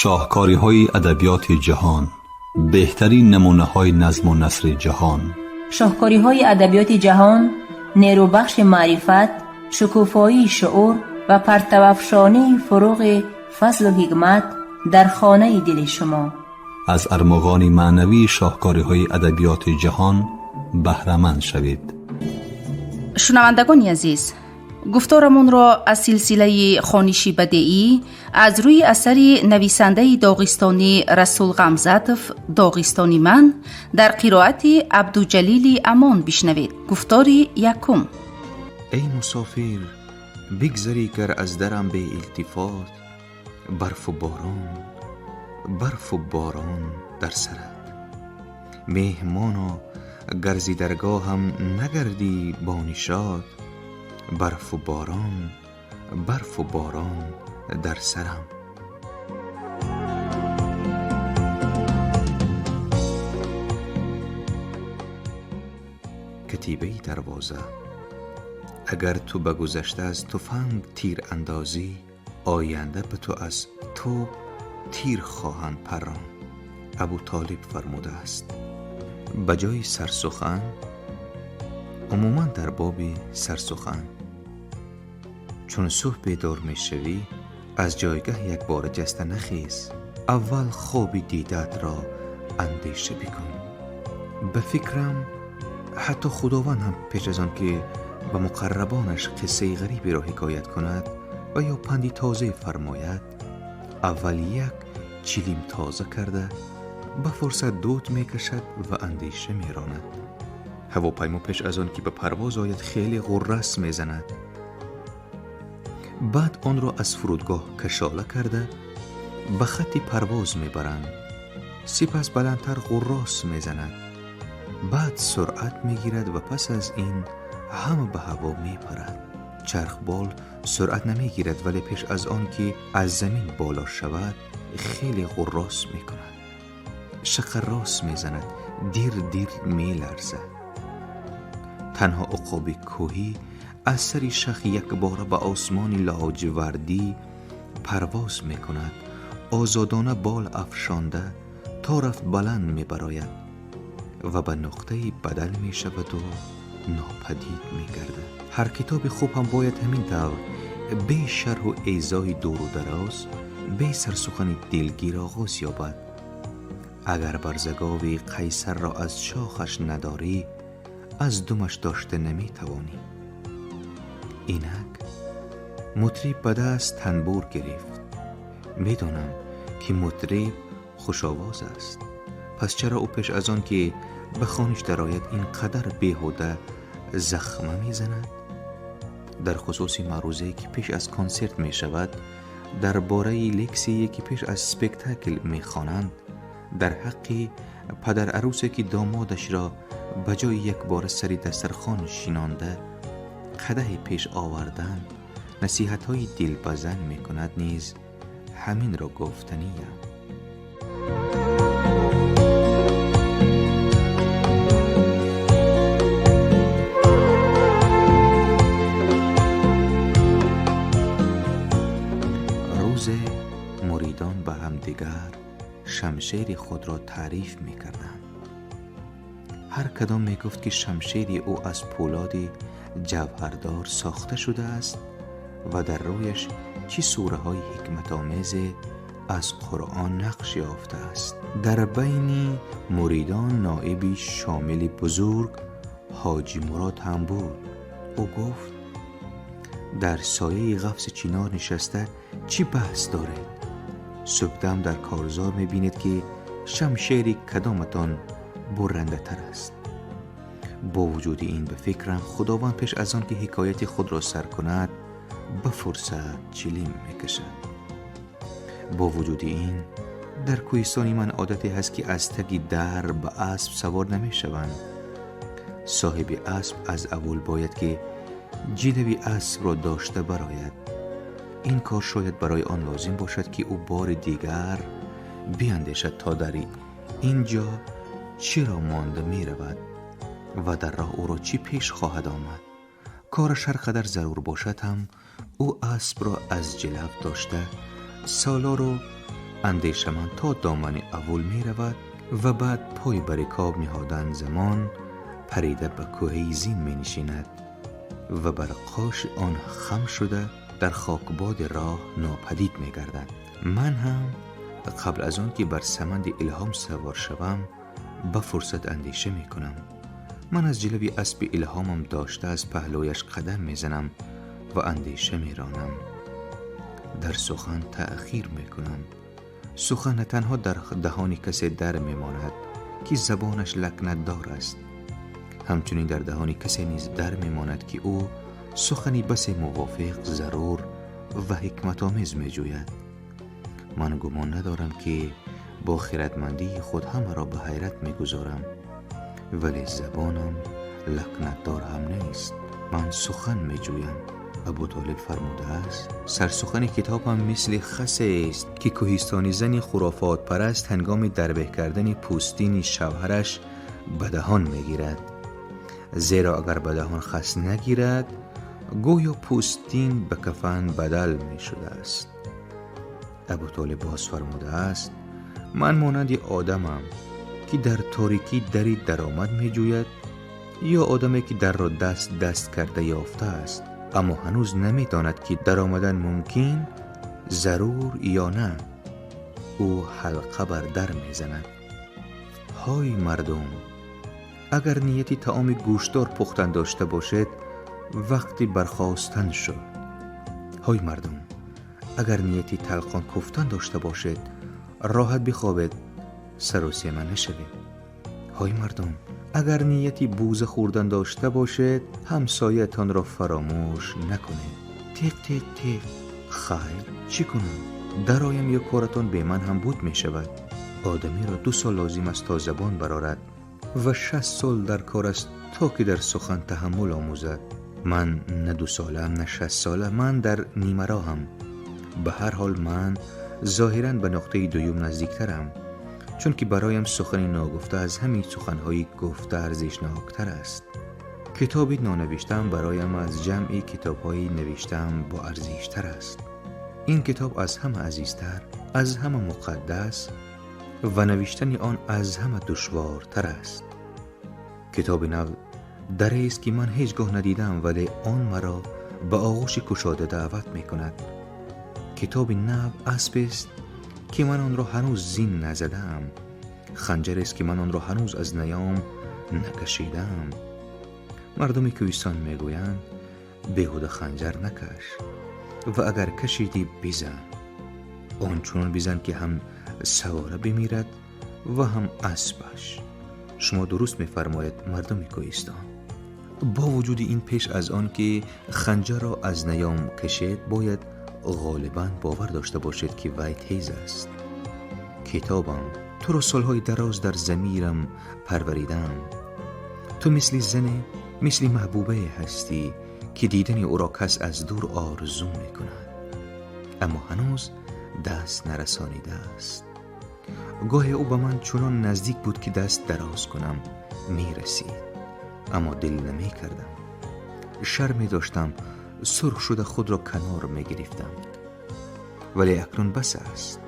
Шоҳкориҳои адабиёти ҷаҳон, беҳтарин намунаҳои назму насри ҷаҳон. Шоҳкориҳои адабиёти ҷаҳон нерӯбахши маърифат, шукуфоии шуур ва партавафшонии фуруғи фазлу ҳикмат дар хонаи дили шумо. Аз армуғони маънавии шоҳкориҳои адабиёти ҷаҳон баҳраманд шавед. Шунавандагони азиз, гуфторамонро аз силсилаи хониши бадеӣ аз рӯи асари нависандаи доғистонӣ Расул Ғамзатов «Доғистони ман» дар қироати Абдуҷалили Амон бишнавед. Гуфтори якум. Эй мусофир, бигзарӣ гар аз дарам беилтифот, барфу борон, барфу борон дар сарат. Меҳмоно, гар зи даргоҳам нагардӣ бо нишот, барфу борон, барфу борон дар сарам. Катибаи дарвоза. Агар ту ба гузашта аз туфанг тир андозӣ, оянда ба ту аз тӯб тир хоҳанд парронд. Абу Толиб фармудааст. Ба ҷои сарсухан, умуман дар боби сарсухан, чун субҳ бедор мешавӣ, аз ҷойгаҳ якбора ҷаста нахез. Аввал хоби дидаатро андеша бикун. Ба фикрам, ҳатто Худованд ҳам пеш аз он ки ба муқаррабонаш қиссаи ғариберо ҳикоят кунад ва ё панди тозае фармояд, аввал як чилим тоза карда, ба фурсат дуд мекашад ва андеша меронад. Ҳавопаймо пеш аз он ки ба парвоз ояд, хеле ғуррас мезанад. Баъд онро аз фурудгоҳ кашола карда ба хатти парвоз мебаранд. Сипас баландтар ғуррос мезанад. Баъд суръат мегирад ва пас аз ин ҳама ба ҳаво мепарад. Чархбол суръат намегирад, вале пеш аз он ки аз замин боло шавад, хеле ғуррос мекунад. Шақаррос мезанад, дир дир меларзад. Танҳо уқоби кӯҳӣ аз сари шах якбора ба осмони лоҷвардӣ парвоз мекунад, озодона бол афшонда то рафт баланд мебарояд ва ба нуқтаи бадал мешаваду нопадид мегардад. Ҳар китоби хуб ҳам бояд ҳамин тавр бе шарҳу эзоҳи дуру дароз, бе сарсухани дилгир оғоз ёбад. Агар барзагови қайсарро аз шохаш надорӣ, аз думаш дошта наметавонӣ. Инак мутриб ба даст танбур гирифт. Медонам, ки мутриб хушовоз аст. Пас чаро ӯ пеш аз он ки ба хониш дарояд, ин қадар беҳуда захма мезанад? Дар хусуси маърузае, ки пеш аз консерт мешавад, дар бораи лексие, ки пеш аз спектакл мехонанд, дар ҳаққи падарарӯсе, ки домодашро ба ҷои якбора сари дастархон шинонда қадаҳе пеш овардан, насиҳатҳои дилбазан мекунад, низ ҳаминро гуфтаниям. Рӯзе муридон ба ҳамдигар шамшери худро таъриф мекарданд. Ҳар кадом мегуфт, ки шамшери ӯ аз пӯлоди ҷавҳардор сохта шудааст ва дар рӯяш чӣ сураҳои ҳикматомезе аз Қуръон нақш ёфтааст. Дар байни муридон ноиби шомили бузург Ҳоҷи Мурод ҳам буд. Ӯ гуфт: дар сояи ғафси чинор нишаста чӣ баҳс доред? Субҳдам дар корзор мебинед, ки шамшери кадоматон буррандатар аст. Бо вуҷуди ин, ба фикрам, Худованд пеш аз он ки ҳикояти худро сар кунад, ба фурсат чилим мекашад. Бо вуҷуди ин, дар кӯҳистони ман одате ҳаст, ки аз таги дар ба асп савор намешаванд. Соҳиби асп аз аввал бояд ки ҷилави аспро дошта барояд. Ин кор шояд барои он лозим бошад, ки ӯ бори дигар биандешад, то дар ин ҷо чиро монда меравад ва дар роҳ ӯро чӣ пеш хоҳад омад. Кораш ҳар қадар зарур бошад ҳам, ӯ аспро аз ҷилав дошта, солору андешаманд то домани аввал меравад ва баъд пой ба рикоб ниҳодан замон парида ба кӯҳи зин менишинад ва бар қоши он хам шуда дар хокбоди роҳ нопадид мегардад. Ман ҳам қабл аз он ки бар саманди илҳом савор шавам ба фурсат андеша мекунам. Ман аз ҷилави аспи илҳомам дошта аз паҳлӯяш қадам мезанам ва андеша меронам. Дар сухан таъхир мекунам. Сухан на танҳо дар даҳони касе дар мемонад ки забонаш лакнатдор аст, ҳамчунин дар даҳони касе низ дар мемонад ки ӯ сухани басе мувофиқ, зарур ва ҳикматомез меҷӯяд. Ман гумон надорам ки бо хиратмандии худ ҳамаро ба ҳайрат мегузорам, вале забонам лакнатдор ҳам нест. Ман сухан меҷӯям. Абутолиб фармудааст: сарсухани китобам мисли хасест ки кӯҳистони зани хурофотпараст ҳангоми дарбеҳ кардани пӯстини шавҳараш ба даҳон мегирад. Зеро агар ба даҳон хас нагирад, гӯё пӯстин ба кафан бадал мешудааст. Абутолиб боз фармудааст: ман монанди одамам ки дар торикӣ дари даромад меҷӯяд ё одаме ки дарро даст даст карда ёфтааст, аммо ҳанӯз намедонад ки даромадан мумкин, зарур ё на. Ӯ ҳалқа бар дар мезанад. Ҳой мардум, агар нияти таоми гӯштдор пухтан дошта бошед, вақти бархостан шуд. Ҳой мардум, агар нияти талқон куфтан дошта бошед, роҳат бихобед, саросема нашавед. Ҳой мардум, агар нияти бӯза хӯрдан дошта бошед, ҳамсоятонро фаромӯш накунед. Тиқ тиқ тиқ. Хайр, чӣ кунам? Дароям ё коратон бе ман ҳам буд мешавад. Одамиро 2 сол лозим аст то забон барорад ва 6 сол дар кор аст то ки дар сухан таҳаммул омӯзад. Ман на 2 солаам, на 6 сола, ман дар нимароҳам. Ба ҳар ҳол ман зоҳиран ба нуқтаи дуюм наздиктарам, чунки бароям сухани ногуфта аз ҳамин суханҳои гуфта арзишноктар аст. Китоби нонавиштаам бароям аз ҷамъи китобҳои навиштаам боарзиштар аст. Ин китоб аз ҳама азизтар, аз ҳама муқаддас ва навиштани он аз ҳама душвортар аст. Китоби нав дарест ки ман ҳеҷ гоҳ надидам, вале он маро ба оғӯши кушода даъват мекунад. Китоби нав аспест ки ман онро ҳанӯз зин назадаам, ханҷарест ки ман онро ҳанӯз аз наём накашидаам. Мардуми кӯҳистон мегӯянд: беҳуда ханҷар накаш ва агар кашидӣ бизан, ончунон бизан ки ҳам савора бимирад ва ҳам аспаш. Шумо дуруст мефармоед, мардуми кӯҳистон. Бо вуҷуди ин, пеш аз он ки ханҷарро аз наём кашед, бояд ғолибан бовар дошта бошед ки вай тез аст. Китобам, туро солҳои дароз дар замирам парваридам. Ту мисли зане, мисли маҳбубае ҳастӣ ки дидани ӯро кас аз дур орзу мекунад, аммо ҳанӯз даст нарасонидааст. Гоҳе ӯ ба ман чунон наздик буд ки даст дароз кунам мерасид, аммо дил намекардам. Шарм медоштам, сурх шуда худро канор мегирифтам. Вале акнун бас аст.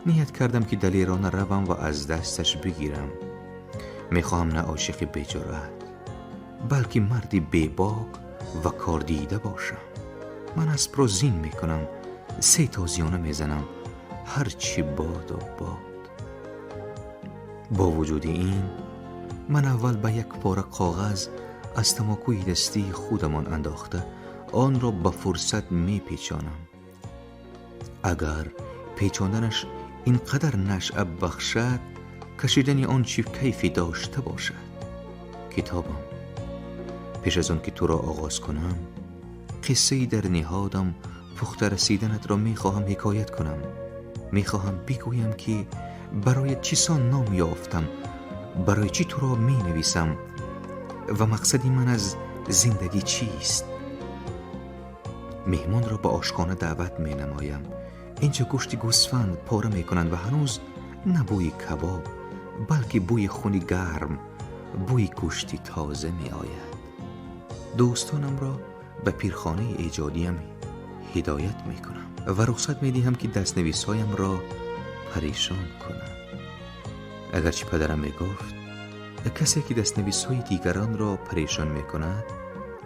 Ният кардам ки далерона равам ва аз дасташ бигирам. Мехоҳам на ошиқи беҷуръат, балки марди бебок ва кордида бошам. Ман аспро зин мекунам, 3 тозиёна мезанам, ҳарчи боду бод. Бо вуҷуди ин, ман аввал ба як пора коғаз аз тамокӯи дастии худамон андохта онро ба фурсат мепечонам. Агар печонданаш ин қадар нашъа бахшад, кашидани он чӣ кайфе дошта бошад. Китобам, пеш аз он ки туро оғоз кунам, қиссаи дар ниҳодам пухта расиданатро мехоҳам ҳикоят кунам. Мехоҳам бигӯям ки барои чӣ сон ном ёфтам, барои чӣ туро менависам ва мақсади ман аз зиндагӣ чист. Меҳмонро ба ошхона даъват менамоям. Инҷо гӯшти гӯсфанд пора мекунанд ва ҳанӯз на бӯи кабоб, балки бӯи хуни гарм, бӯи гӯшти тоза меояд. Дӯстонамро ба пирхонаи эҷодиям ҳидоят мекунам ва рухсат медиҳам ки дастнависҳоямро парешон кунам. Агарчи падарам мегуфт касе ки дастнависҳои дигаронро парешон мекунад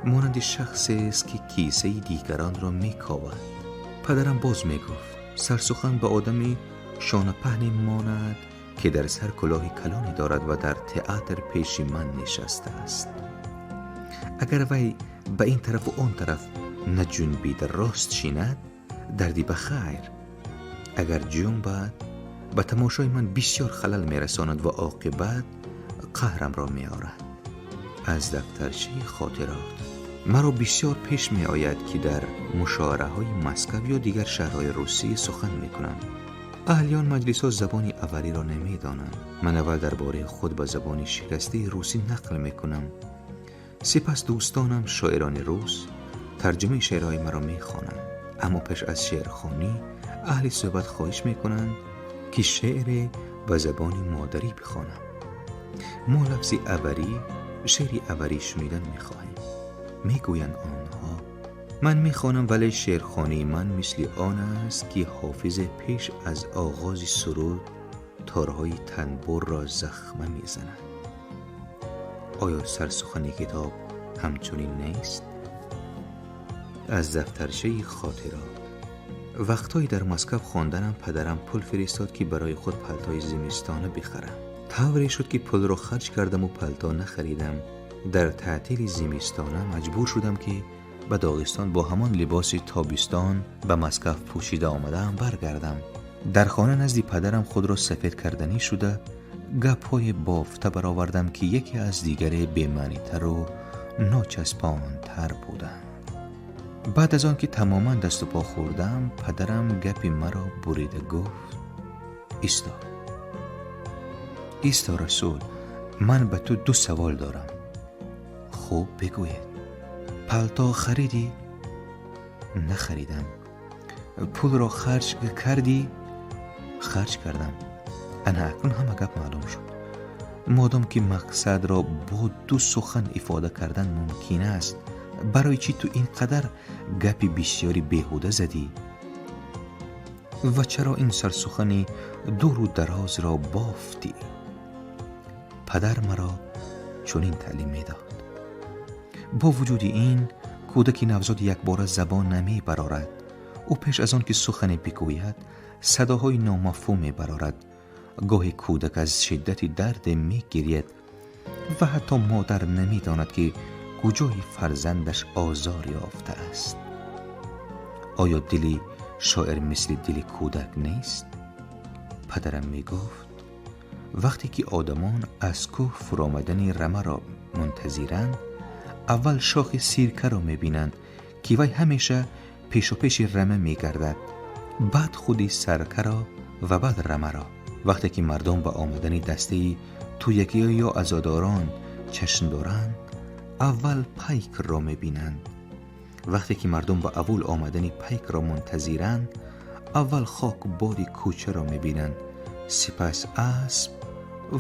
монанди шахсест ки кисаи дигаронро мековад. Падарам боз мегуфт сарсухан ба одами шонапаҳне монад ки дар сар кулоҳи калоне дорад ва дар театр пеши ман нишастааст. Агар вай ба ин тарафу он тараф наҷунбида рост шинад, дарди ба хайр. Агар ҷунбад, ба тамошои ман бисёр халал мерасонад ва оқибат қаҳрамро меорад. Аз дафтарчаи хотирот маро бисёр пеш меояд ки дар мушоираҳои Москав ё дигар шаҳрҳои Русия сухан мекунам. Аҳли он маҷлисҳо забони авариро намедонанд. Ман аввал дар бораи худ ба забони шикастаи русӣ нақл мекунам. Сипас дӯстонам шоирони рус тарҷумаи шеърҳои маро мехонанд. Аммо пеш аз шеърхонӣ аҳли суҳбат хоҳиш мекунанд ки шеъре ба забони модарӣ бихонам. Мо лафзи аварӣ, шеъри аварӣ шунидан мехоҳем, мегӯянд онҳо. Ман мехонам, вале шеърхонии ман мисли он аст ки ҳофизе пеш аз оғози суруд торҳои танбурро захма мезанад. Оё сарсухани китоб ҳамчунин нест? Аз дафтарчаи хотирот. Вақтҳое дар Москав хонданам падарам пул фиристод ки барои худ палтои зимистона бихарам. Тавре шуд ки пулро харҷ кардаму палто нахаридам. Дар таътили зимистона маҷбур шудам ки ба Доғистон бо ҳамон либоси тобистон ба Москав пӯшида омадаам баргардам. Дар хона назди падарам худро сафед карданӣ шуда гапҳои бофта баровардам ки яке аз дигаре бемаънитару ночаспонтар буданд. Баъд аз он ки тамоман дасту по хӯрдам, падарам гапи маро бурида гуфт: исто, исто Расул, ман ба ту ду савол дорам. Хуб бигӯед. Палто харидӣ? Нахаридам. Пулро харҷ кардӣ? Харҷ кардам. Ана акнун ҳама гап маълум шуд. Модом ки мақсадро бо ду сухан ифода кардан мумкин аст, барои чӣ ту ин қадар гапи бисёри беҳуда задӣ? Ва чаро ин сарсухани дуру дарозро бофтӣ? Падар маро чунин таълим медод. Бо вуҷуди ин, кӯдаки навзод якбора забон намебарорад. Ӯ пеш аз он ки сухане бигӯяд, садоҳои номафҳум мебарорад. Гоҳе кӯдак аз шиддати дарде мегиряд ва ҳатто модар намедонад ки куҷои фарзандаш озор ёфтааст. Оё дили шоир мисли дили кӯдак нест? Падарам мегуфт вақте ки одамон аз кӯҳ фуромадани рамаро мунтазиранд, аввал шохи сиркаро мебинанд ки вай ҳамеша пешопеши рама мегардад, баъд худи саркаро ва баъд рамаро. Вақте ки мардум ба омадани дастаи тӯякиё ё азодорон чашм доранд, аввал пайкро мебинанд. Вақте ки мардум ба аввал омадани пайкро мунтазиранд, аввал хокбори кӯчаро мебинанд, сипас асп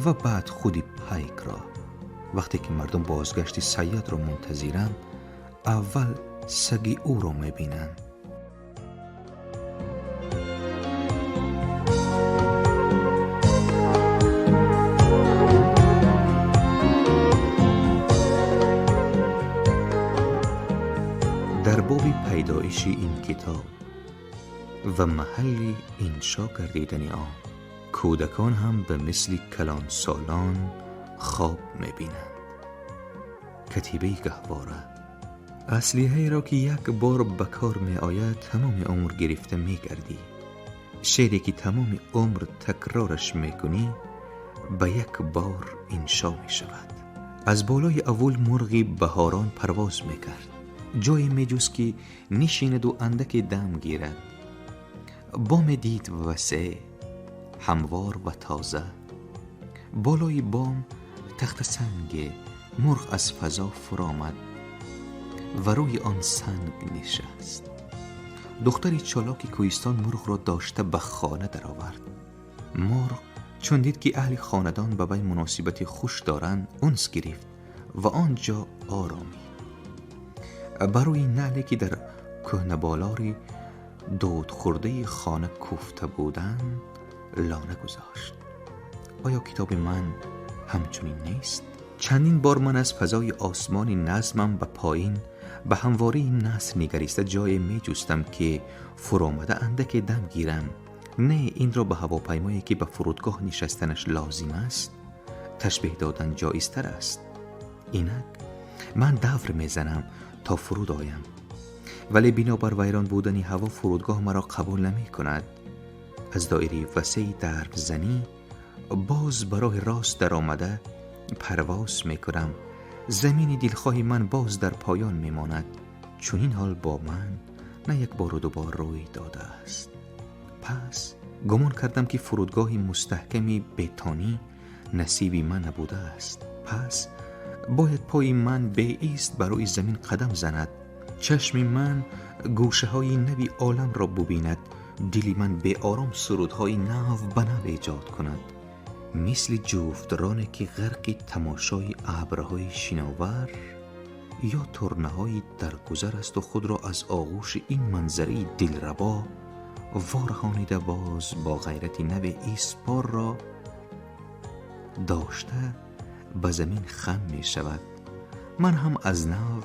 ва баъд худи пайкро. Вақте ки мардум бозгашти сайядро мунтазиранд, аввал саги ӯро мебинанд. Дар боби пайдоиши ин китоб ва маҳалли иншо гардидани он, кӯдакон ҳам ба мисли калонсолон хоб мебинанд. Катибаи гаҳвора аслиҳаеро ки як бор ба кор меояд, тамоми умр гирифта мегардӣ. Шеъре ки тамоми умр такрораш мекунӣ, ба як бор иншо мешавад. Аз болои аввал мурғи баҳорон парвоз мекард. Ҷое меҷуст ки нишинаду андаке дам гирад. Боме дид васеъ, ҳамвор ва тоза. Болои бом тахтасанге мурғ аз фазо фуромад ва рӯи он санг нишаст. Духтари чолоки кӯҳистон мурғро дошта ба хона даровард. Мурғ чун дид ки аҳли хонадон ба вай муносибати хуш доранд, унс гирифт ва он ҷо оромид. Ба рӯи наъле ки дар кӯҳнаболори дудхӯрдаи хона кӯфта буданд, лона гузошт. Оё китоби ман ҳамчунин нест? Чандин бор ман аз фазои осмони назмам ба поин ба ҳамвории наср нигариста ҷое меҷустам ки фуромада андаке дам гирам. Не, инро ба ҳавопаймое ки ба фурудгоҳ нишастанаш лозим аст ташбеҳ додан ҷоизтар аст. Инак ман давр мезанам то фуруд оям, вале бинобар вайрон будани ҳаво фурудгоҳ маро қабул намекунад. Аз доираи васеи дарбзанӣ боз ба роҳи рост даромада парвоз мекунам. Замини дилхоҳи ман боз дар поён мемонад. Чунин ҳол бо ман на як бору дубор рӯй додааст. Пас гумон кардам ки фурудгоҳи мустаҳками бетонӣ насиби ман набудааст. Пас бояд пои ман беист ба рӯи замин қадам занад, чашми ман гӯшаҳои нави оламро бубинад, дили ман беором сурудҳои нав ба нав эҷод кунад. Мисли ҷуфтроне ки ғарқи тамошои абрҳои шиновар ё турнаҳои даргузар асту худро аз оғӯши ин манзараи дилрабо вораҳонида боз бо ғайрати нави испорро дошта ба замин хам мешавад. Ман ҳам аз нав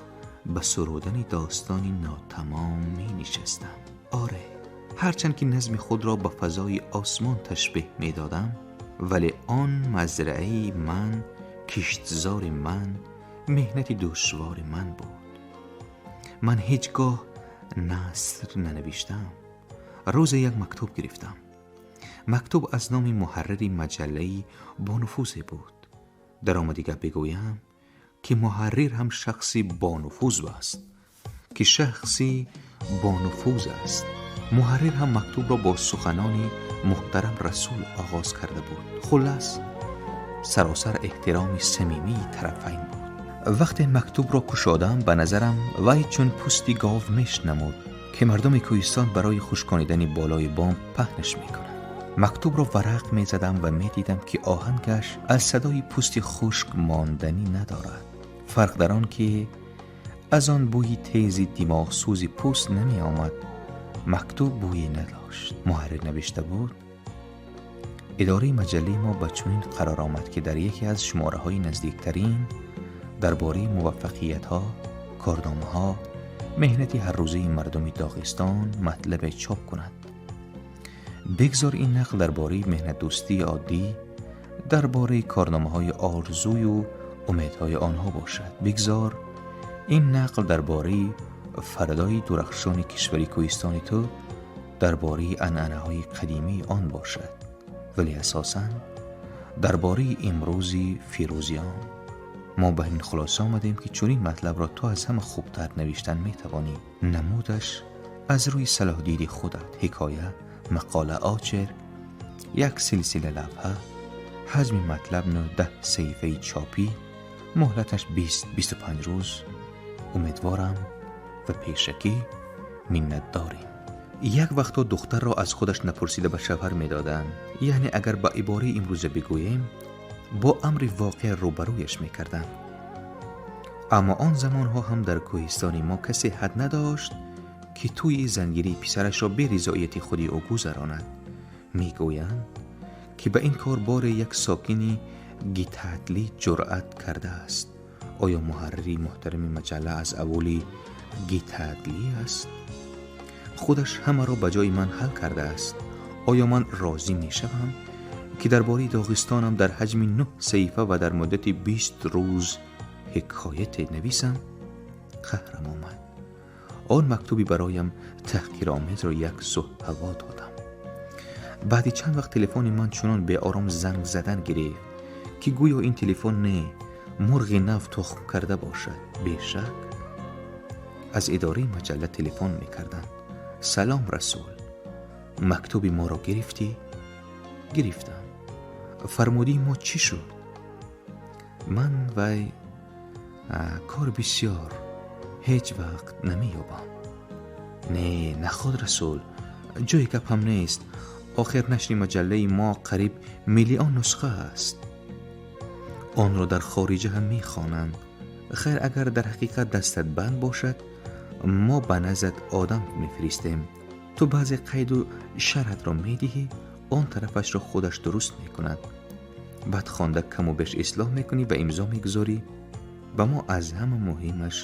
ба сурудани достони нотамом менишастам. Оре, ҳарчанд ки назми худро ба фазои осмон ташбеҳ медодам, вале он мазрааи ман, киштзори ман, меҳнати душвори ман буд. Ман ҳеҷ гоҳ наср нанавиштам. Рӯзе як мактуб гирифтам. Мактуб аз номи муҳаррири маҷаллаи бонуфузе буд. Дар омади гап бигӯям ки муҳаррир ҳам шахси бонуфуз аст, ки шахси бонуфуз аст. Муҳаррир ҳам мактубро бо суханони муҳтарам Расул оғоз карда буд. Хуллас, саросар эҳтироми самимии тарафайн буд. Вақте мактубро кушодам, ба назарам вай чун пӯсти гов меш намуд ки мардуми кӯҳистон барои хушконидани болои бом паҳнаш мекунанд. Мактубро варақ мезадам ва медидам ки оҳангаш аз садои пӯсти хушк монданӣ надорад. Фарқ дар он ки аз он бӯи тези димоғсӯзи пӯст намеомад. Мактуб бӯе надошт. Муҳаррир навишта буд: идораи маҷаллаи мо ба чунин қарор омад ки дар яке аз шумораҳои наздиктарин дар бораи муваффақиятҳо, корномаҳо, меҳнати ҳаррӯзаи мардуми Доғистон матлабе чоп кунад. Бигзор ин нақл дар бораи меҳнатдӯстии оддӣ, дар бораи корномаҳои орзую умедҳои онҳо бошад. Бигзор ин нақл дар бораи фардои дурахшони кишвари кӯҳистони ту, дар бораи анъанаҳои қадимии он бошад, вале асосан дар бораи имрӯзи фирӯзиён. Мо ба ин хулоса омадем ки чунин матлабро ту аз ҳама хубтар навиштан метавонӣ. Намудаш аз рӯи салоҳдиди худат: ҳикоя, мақола, очерк, як силсила лавҳа, ҳаҷми матлаб 9 саҳифаи чопӣ, муҳлаташ 20-25 рӯз. Умедворам ва пешакӣ миннатдорем. Як вақто духтарро аз худаш напурсида ба шавҳар медоданд. Яъне агар ба ибораи имрӯза бигӯем, бо амри воқеа рӯбарӯяш мекарданд. Аммо он замонҳо ҳам дар кӯҳистони мо касе ҳад надошт ки тӯи зангирии писарашро бе ризоияти худи ӯ гузаронад. Мегӯянд ки ба ин кор боре як сокини Гитатлӣ ҷуръат кардааст. Оё муҳаррири муҳтарами маҷалла аз аволи Гитатлӣ аст? Худаш ҳамаро ба ҷои ман ҳал кардааст. Оё ман розӣ мешавам ки дар бораи Доғистонам дар ҳаҷми 9 саҳифа ва дар муддати 20 рӯз ҳикояте нависам? Қаҳрам омад. Он мактуби бароям таҳқиромезро як сӯ ҳаво додам. Баъди чанд вақт телефони ман чунон беором занг задан гирифт ки гӯё ин телефон не, мурғи нав тухм карда бошад. Бешак аз идораи маҷалла телефон мекарданд. Салом Расул, мактуби моро гирифтӣ? Гирифтам. Фармудии мо чӣ шуд? Ман вай кор бисёр, ҳеҷ вақт намеёбам. Не, наход Расул, ҷои гап ҳам нест. Охир нашри маҷаллаи мо қариб миллион нусха аст. Онро дар хориҷа ҳам мехонанд. Хайр, агар дар ҳақиқат дастат банд бошад, мо ба наздат одам мефиристем. Ту баъзе қайду шарҳатро медиҳӣ, Он тарафашро худаш дуруст мекунад. Баъд хонда каму беш ислоҳ мекунӣ ва имзо мегузорӣ. Ба мо аз ҳама муҳимаш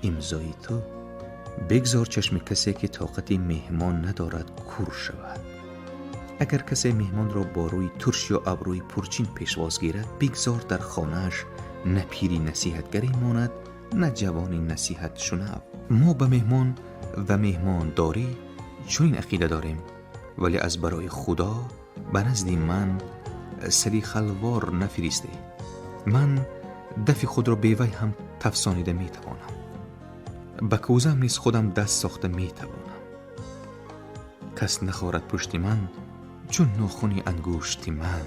имзои ту. Бигзор чашми касе ки тоқати меҳмон надорад кур шавад. Агар касе меҳмонро бо рӯи турш ё абрӯи пурчин пешвоз гирад, бигзор дар хонааш на пири насиҳатгаре монад, на ҷавони насиҳатшунав. Мо ба меҳмон ва меҳмондорӣ чунин ақида дорем, вале аз барои Худо ба назди ман сари халвор нафиристед. Ман дафи худро бевай ҳам тафсонида метавонам. Ба кӯзам низ худам даст сохта метавонам. Кас нахорад пушти ман чун нохуни ангушти ман.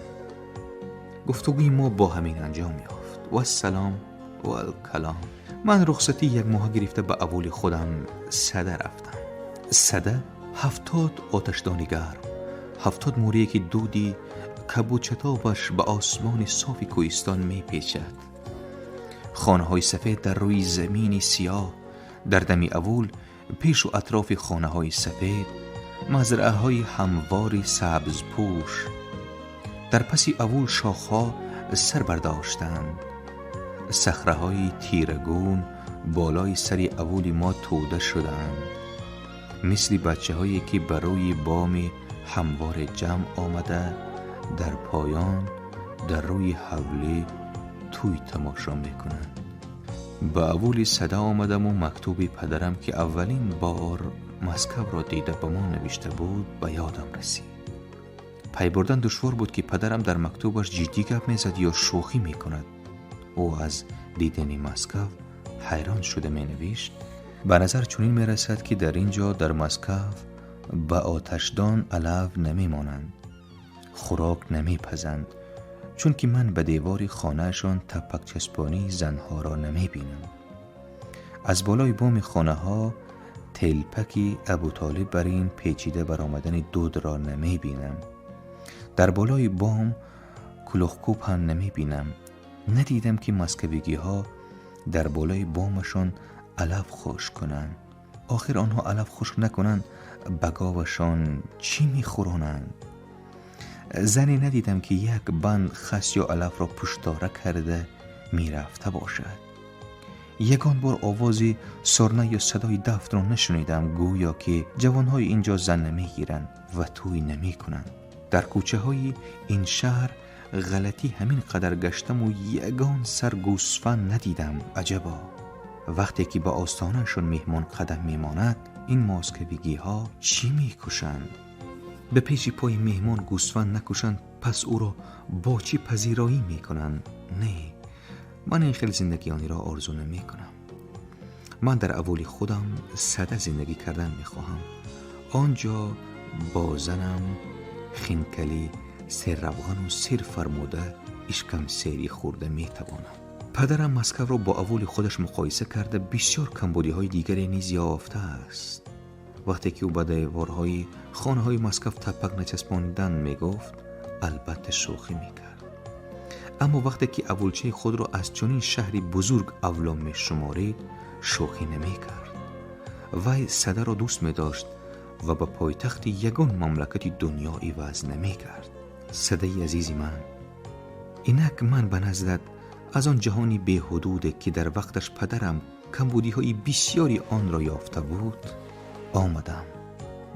Гуфтугӯи мо бо ҳамин анҷом ёфт. Вассалом валкалом. Ман рухсатӣ як моҳа гирифта ба аввули худам Сада рафтам. Сада 70 оташдони гарм, 70 мӯрие ки дуди кабудчатобаш ба осмони софи кӯҳистон мепечад. Хонаҳои сафед дар рӯи замини сиёҳ, дар дами аввул пешу атрофи хонаҳои сафед мазраъаҳои ҳамвори сабзпӯш. Дар паси аввул шохҳо сар бардоштанд. Сахраҳои тирагун болои сари аввули мо тӯда шудаанд, мисли бачаҳое ки ба рӯи боми ҳамворе ҷамъ омада дар поён дар рӯи ҳавлӣ тӯй тамошо мекунанд. Ба аввули Сада омадаму мактуби падарам, ки аввалин бор Москавро дида ба мо навишта буд, ба ёдам расид. Пай бурдан душвор буд, ки падарам дар мактубаш ҷиддӣ гап мезад ё шӯхӣ мекунад. Ӯ аз дидани Москав ҳайрон шуда менавишт: ба назар чунин мерасад, ки дар ин ҷо дар Москав ба оташдон алав намемонанд, хӯрок намепазанд, чунки ман ба девори хонаашон таппакчаспонии занҳоро намебинам. Аз болои боми хонаҳо телпаки Абутолиб бар ин печида баромадани дудро намебинам. Дар болои бом кулухкӯб ҳам намебинам. Надидам, ки москавигиҳо дар болои бомашон алаф хушк кунанд. Охир онҳо алаф хушк накунанд, ба говашон чӣ мехӯронанд? Зане надидам, ки як банд хас ё алафро пуштора карда мерафта бошад. Ягон бор овози сорна ё садои дафтро нашунидам, гӯё ки ҷавонҳои ин ҷо зан намегиранд ва тӯй намекунанд. Дар кӯчаҳои ин шаҳр ғалатӣ ҳамин қадар гаштаму ягон сар гӯсфанд надидам. Аҷабо, вақте ки ба остонаашон меҳмон қадам мемонад, ин москавигиҳо чӣ мекушанд? Ба пеши пои меҳмон гӯсфанд накушанд, пас ӯро бо чӣ пазироӣ мекунанд? Не, ман ин хел зиндагиониро орзу намекунам. Ман дар аввули худам Сада зиндагӣ кардан мехоҳам. Он ҷо бо занам хинкалӣ серравғану сир фармуда ишкамсерӣ хӯрда метавонам. Падарам Москавро бо аввули худаш муқоиса карда бисёр камбудиҳои дигаре низ ёфтааст. Вақте ки ӯ ба деворҳои хонаҳои Москав таппак начаспонидан мегуфт, албатта шӯхӣ мекард. Аммо вақте ки аввулчаи худро аз чунин шаҳри бузург авло мешуморид, шӯхӣ намекард. Вай Садаро дӯст медошт ва ба пойтахти ягон мамлакати дунё иваз намекард. Садаи азизи ман, инак ман ба наздат аз он ҷаҳони беҳудуде, ки дар вақташ падарам камбудиҳои бисёри онро ёфта буд, омадам.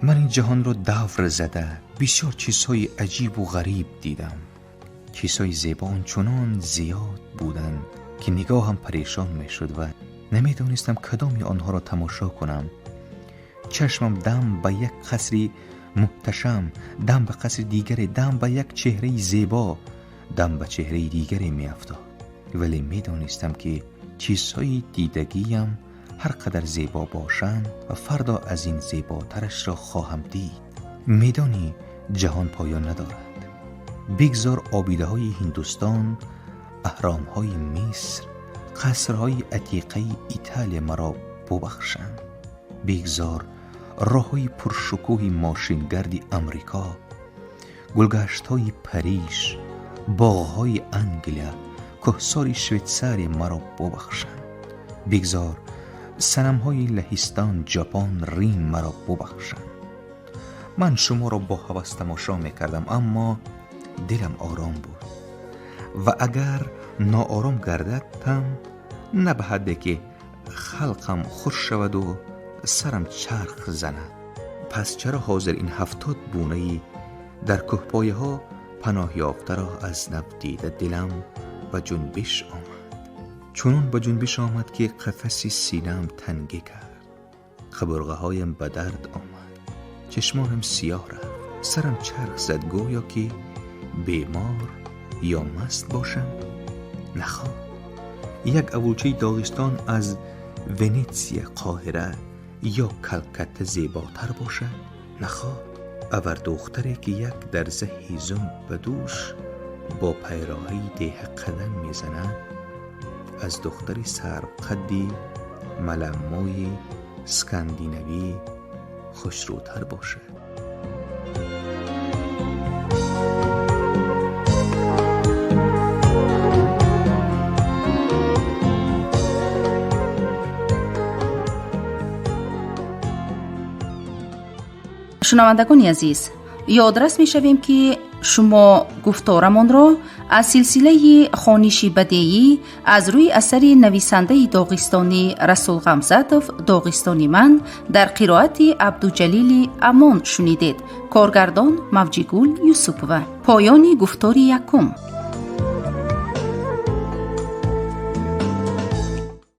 Ман ин ҷаҳонро давр зада бисёр чизҳои аҷибу ғариб дидам. Чизҳои зебо ончунон зиёд буданд, ки нигоҳам парешон мешуд ва намедонистам кадоми онҳоро тамошо кунам. Чашмам дам ба як қасри муҳташам, дам ба қасри дигаре, дам ба як чеҳраи зебо, дам ба чеҳраи дигаре меафтод. Вале медонистам, ки чизҳои дидагиям ҳар қадар зебо бошанд ва фардо аз ин зеботарашро хоҳам дид. Медонӣ, ҷаҳон поён надорад. Бигзор обидаҳои Ҳиндустон, аҳромҳои Миср, қасрҳои атиқаи Италия маро бубахшанд. Бигзор роҳҳои пуршукӯҳи мошингарди Амрико, гулгаштҳои Париж, боғҳои Англия, кӯҳсори Швейтсария маро бубахшанд. Бигзор санамҳои Лаҳистон, Ҷопон, Рим маро бубахшанд. Ман шуморо бо ҳавас тамошо мекардам, аммо дилам ором буд ва агар ноором гардад ҳам на ба ҳадде ки халқам хуш шаваду сарам чарх занад. Пас чаро ҳозир ин 70 бунаи дар кӯҳпояҳо паноҳёфтаро аз нав дида дилам ба ҷунбиш омад. Чунон ба ҷунбиш омад, ки қафаси синаам тангӣ кард, қабурғаҳоям ба дард омад, чашмонам сиёҳ рафт, сарам чарх зад, гӯё ки бемор ё маст бошам. Наход як авулчаи Доғистон аз Венетсия, Қоҳира ё Калкатта зеботар бошад? Наход авар духтаре, ки як дарза ҳезум ба дӯш бо пайроҳаи деҳа қадам мезанад, аз духтари сарвқадди маламмои скандинавӣ хушрӯтар бошад. Шунавандагони азиз, ёдрас мешавем, ки шумо гуфторамонро аз силсилаи хониши бадеӣ аз рӯи асари нависандаи доғистонӣ Расул Ғамзатов «Доғистони ман» дар қироати Абдуҷалили Амон шунидед. Коргардон Мавҷигул Юсупова. Поёни гуфтори якум.